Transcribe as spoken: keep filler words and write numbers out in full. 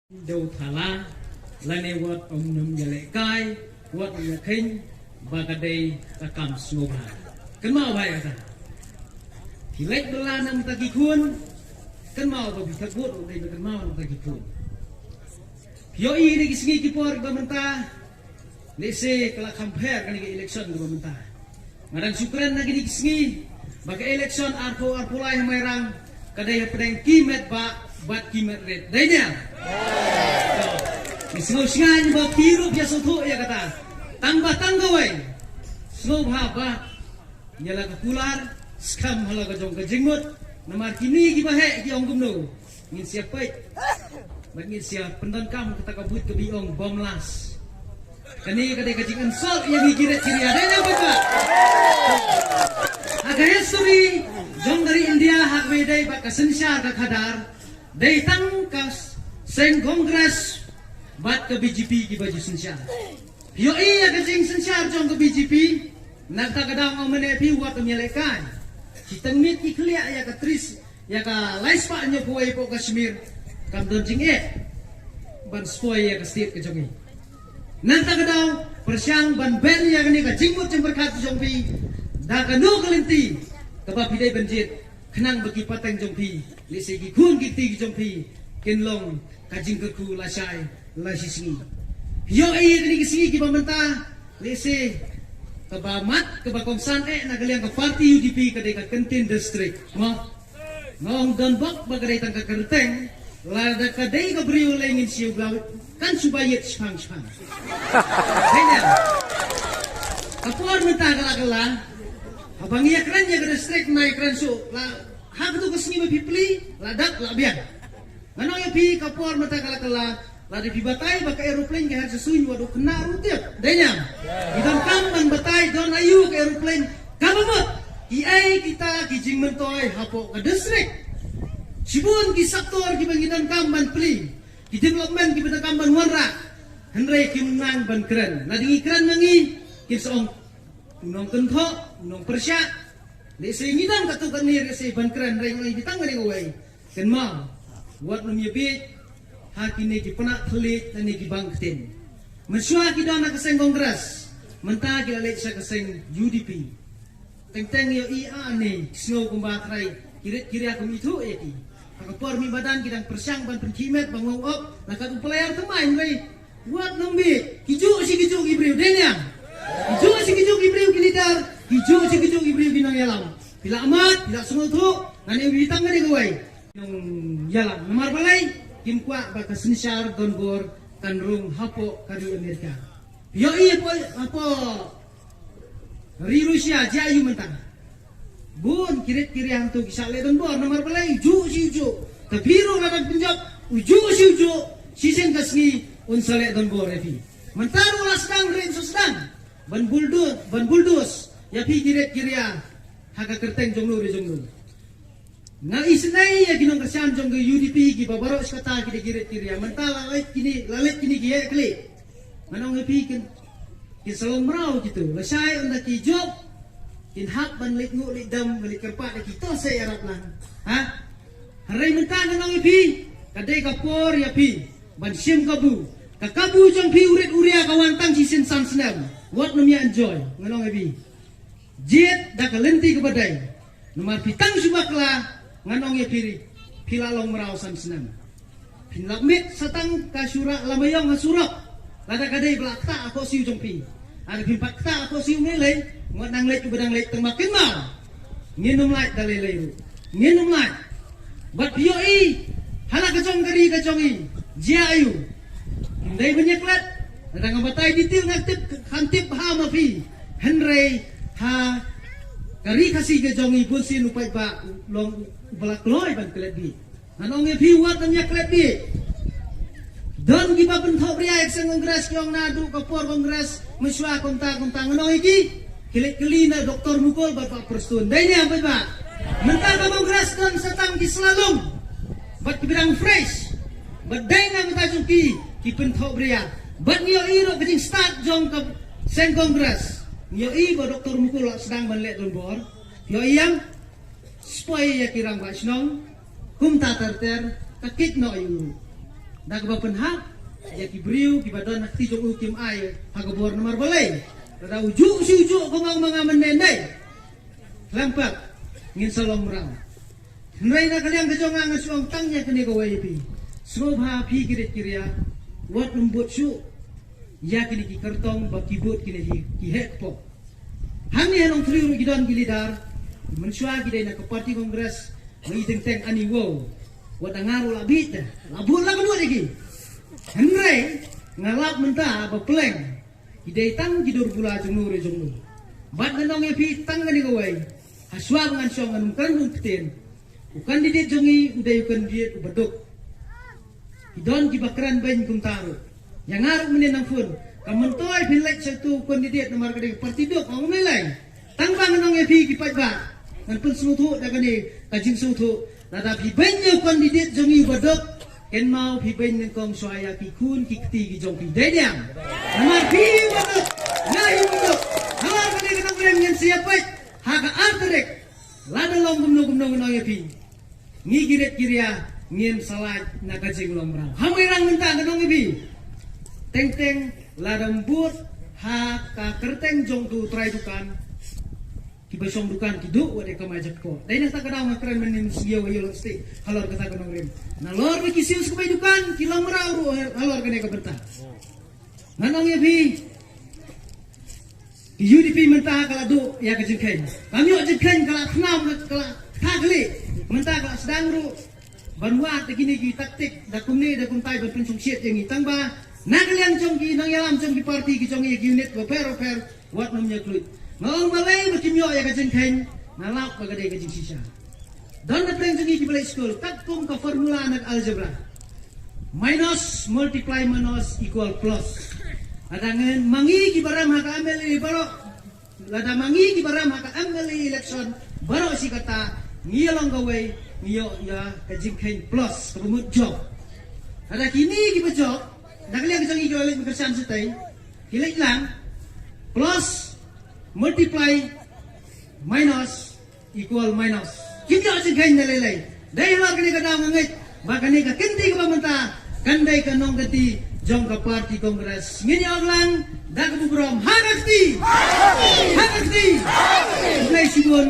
Dewthala lane wat ym nym ïalehkai, wat ym ïakheiñ ba ka dei ka kam sngewbha. Kynmaw bha ïa kata. Phi leit bylla na bynta ki khun, kynmaw ba phi thep vote ruh dei ba kynmaw na bynta ki khun. Phi ïohi ïa kine ki sngi ki por ba mynta, lehse ka la kham pher kane ka election kaba mynta. Nga dang shu kren na kine ki sngi ba ka election arphew arphew lai ha Mairang ka dei hapdeng ki met bah bad ki met rit. Dei ne em? Ngi sngew shngaiñ ba phi ruh phi ïa sngewthuh ïa kata. Tang ba tang kawei, sngewbha ba ïa la ka kular, skhem ha la ka jong ka jingmut. Namar kine kiba heh ki ong kumno, ngin sa ïa peit bad ngin sa ïa pyndonkam kata ka buit kaba ong bom las. Kane ka dei ka jing-insult ïa ngi ki rit ki ria, dei ne em pat? Ha ka history jong ka ri India, ha kaba ïadei bad ka synshar ka khadar, dei tang ka seng Congress bad ka B J P kiba ju synshar. Phi ïohi ïa ka jingsynshar jong ka B J P, na kata ka daw nga ong mynne phi wat ym ïalehkai. Shi tang miet ki khlieh ïa ka tris, ïa ka lai spah hynñiewphew wei hapoh Kashmir, kam don jingeh ban spoil ïa ka state ka jong ngi. Na kata ka daw, pyrshang ban ban ïa kane ka jingmut jingpyrkhat jong phi da kano ka lynti kaba phi dei ban jied, khnang ba ki pateng jong phi, lehse ki khun ki kti ki jong phi, kin long ka jingkyrkhu lashai lashisngi. Phi ïohi ïa kine ki sngi kiba mynta, lehse kaba mat kaba kongsan eh na ka liang ka party U D P ka dei ka Kyntien District. Mo? Nga ong don bok ba ka dei tang ka kyrteng, lada ka dei ka briew lei ngin siew bla kan shu ba ïit shipang shipang. Dei ne em? Ka por mynta ka la kylla, haba ngi ïakren ïa ka district, ngi ïakren shuh, la ha kato ka sngi ba phi plie, la dap la biang. Ngan ong ïa phi, ka por mynta ka la kylla, lada phi batai ba ka aeroplane ka her sha suiñ, wat u khynnah ruh u tip. Dei ne em? Ngi donkam ban batai don aïu ka aeroplane kaba mut, kiei kita ki jingmyntoi hapoh ka district. Shibun ki sector kiba ngi donkam ban plie, ki development kiba donkam ban wanrah, hynrei kim nang ban kren. Lada ngi kren ma ngi, kin sa ong u nongkynthoh, u nongpyrshah. Lehse ngi dang katto katne lehse ban kren, hynrei ngi tang kane kawei. Kynmaw, wat nym ïa bieit ha kine ki pynah thylliej lane ki bang ktien. Mynshuwa ki don ha ka seng Congress, mynta ki la leit sha ka seng U D P. Teng teng ïohi, ah, ne sngew kumba trai ki rit ki ria kum ithuh ïa ki. Ha ka por mih madan ki dang pyrshang ban pynkhih met ba ngong op na ka u player thymmai, hynrei wat nym bieit. Ki juh shi ki juh ki briew, dei ne em? Ki juh shi ki juh ki briew ki leader, ki juh shi ki juh ki briew ki nongïalam. Phi la mad, phi la sngewthuh, ngan ïa wi tang kane kawei. Nongïalam. Namar balei? Kim kwah ba ka synshar donbor kan rung hapoh ka ri Amerika. Ïohi hapoh, hapoh ri Russia, jia aïu mynta? Bun ki rit ki ria hangto ki shah leh donbor, namar balei? U juh shi u juh. Te phi ruh lada pynjop, u juh shi u juh, shisien ka sngi un sa leh donbor ïa phi. Mynta ruh la sdang, rit sa sdang ban bulldo-, ban bulldoze ïa phi ki rit ki ria ha ka kyrteng jong no re jong no. Nga isynei ïa ki nongkyrshan jong ka U D P kiba baroh shi katta ki dei ki rit ki ria. Mynta la leit kine, la leit kine ki ïeh khlieh. Ngan ong ïa phi, kin, kin sa long mraw kito. Lashai ynda ki jop, kin hap ban leit nguh leit dem, ban leit kyrpad ïa kito sa ïarap lang. Ha? Hynrei mynta ngan ong ïa phi, ka dei ka por ïa phi ban shim kabu. Ka kabu jong phi u rit u ria ka wan tang shisien san snem. Wat nym ïa enjoy. Ngan ong ïa phi, jied da ka lynti kaba dei. Namar phi tang shu bakla, ngan ong ïa phi, phi la long mraw san snem. Phin lap miet sa tang ka shu rah lama ïong ha surok. Lada ka dei ba la ktah ha khohsiew jong phi. Lada phim pat ktah ha khohsiew, ngi lei, ngut nang leit uba dang leit, tang ba kynmaw, ngin ym lait da lei lei ruh. Ngin ym lait. Bad phi ïohi ha la ka jong ka ri ka jong ngi, jia aïu? Kim dei ban ïa klet. Lada nga batai detail nga tip, kan tip bha ma phi. Hynrei ha ka ri Khasi ka jong ngi, bunsien u paidbah u long uba la kloi ban klet bih. Ngan ong ïa phi, wat nym ïa klet bih. Don kiba pynthohbria ïa ka seng Congress, ki ong naduh ka por Congress mynshuwa kumta kumta. Ngan ong ïa ki, ki leit kylli na Doktor Mukul bad Bah Prestone. Dei ne em, paidbah? Mynta ka Congress don sa tang ki sla lung bad kiba dang fresh. Bad dei na ka bynta jong ki ki pynthohbria. Bad ngi ïohi ruh ka jingstad jong ka seng Congress. Ngi ïohi ba Doktor Mukul la sdang ban leh donbor. Ïohi ïa, spoi ïa ki rangbah shnong. Kumta ter ter, ka kit noh ïa u. Da kaba pynhap ïa ki briew kiba don ha kti jong u, kim ai ha ka bor namar balei? Lada u juh shi u juh, kumba ong ma nga mynne, khlem pat ngin sa long mraw. Hynrei na ka liang ka jong nga, nga shu ong tang ïa kane kawei ïa phi: sngewbha phi ki rit ki ria, wat nym bud shuh ïa kine ki kyrtong ba ki bud kine hi ki heh kpoh. Hangne ha Nongthyriew ruh ki don ki leader, mynshuwa ki dei na ka party Congress, ma i teng teng ani wow. Wat da nga ruh la bit da, la bud la ka lut ïa ki. Hynrei nga lap mynta ba pleng, ki dei tang ki dur bula jong nu re jong nu. Bad ngan ong ïa phi tang kane kawei: ha shuwa ba ngan shong, ngan ym kren, ym ktien. U candidate jong ngi u dei u candidate uba duk. Ki don kiba kren beiñ kumta ruh. Ïa nga ruh mynne nang phone, ka myntoi phin leit sha uto u candidate namar ka dei ka party duk, ong ym lei lei. Tang ba ngan ong ïa phi ki paidbah, ngan pynsngewthuh da kane ka jingsngewthuh: lada phi beiñ ïa u candidate jong ngi uba duk, kynmaw phi beiñ nyngkong shuwa ïa ki khun ki kti ki jong phi. Dei ne em? Namar phi uba duk, nga hi uba duk. Halor kane ka nongrim ngin sa ïa peit ha ka ar tarik. Lada long kumno kumno, ngan ong ïa phi, ngi ki rit ki ria ngin sa lait na ka jinglong mraw. Ha Mairang mynta, ngan ong ïa phi, teng teng lada ym bud ha ka kyrteng jong uto u trai dukan, kiba shong dukan ki duh wat ïa kamai jakpoh. Dei na kata ka daw nga kren mynne, mynsngi ïa u ïa u lok stik halor kata ka nongrim. Nalor ba ki siew sku bai dukan, ki long mraw ruh halor kane ka bynta. Ngan ong ïa phi, ki U D P mynta ka la duh ïa ka jingkheiñ. Kam ïoh jingkheiñ, ka la thnam, ka la tha khlieh. Mynta ka la sdang ruh ban wad da kine ki taktik, da kumne da kumtai ban pynshongshit ïa ngi. Tang ba na ka liang jong ki nongïalam jong ki party ki jong ngi, ki unit bapher bapher, wat nym ïa khluit. Nga ong balei ba kim ïoh ïa ka jingkheiñ? Nga lap ba ka dei ka jingshisha. Don na pdeng jong ngi kiba leit skul, katkum ka formula na ka algebra: minus, multiply, minus, equal, plus. Lada ngi, ma ngi kiba rem ha ka M L A baroh, lada ma ngi kiba rem ha ka M L A election baroh shi katta, ngi ïa long kawei, ngi ïoh ïa ka jingkheiñ plus, kaba mut jop. Lada kine kiba jop, na ka liang ka jong ngi kiba leit mih kyrshan shatei, ki leit lang, plus, multiply, minus, equal, minus. Kim ïoh jingkheiñ na lei lei. Dei halor kane ka daw nga ngeit ba kane ka kynti kaba mynta kan dei ka nongkynti jong ka party Congress. Ngin ïa ong lang da kaba burom: ha ka kti! Ha ka kti! Khublei shibun.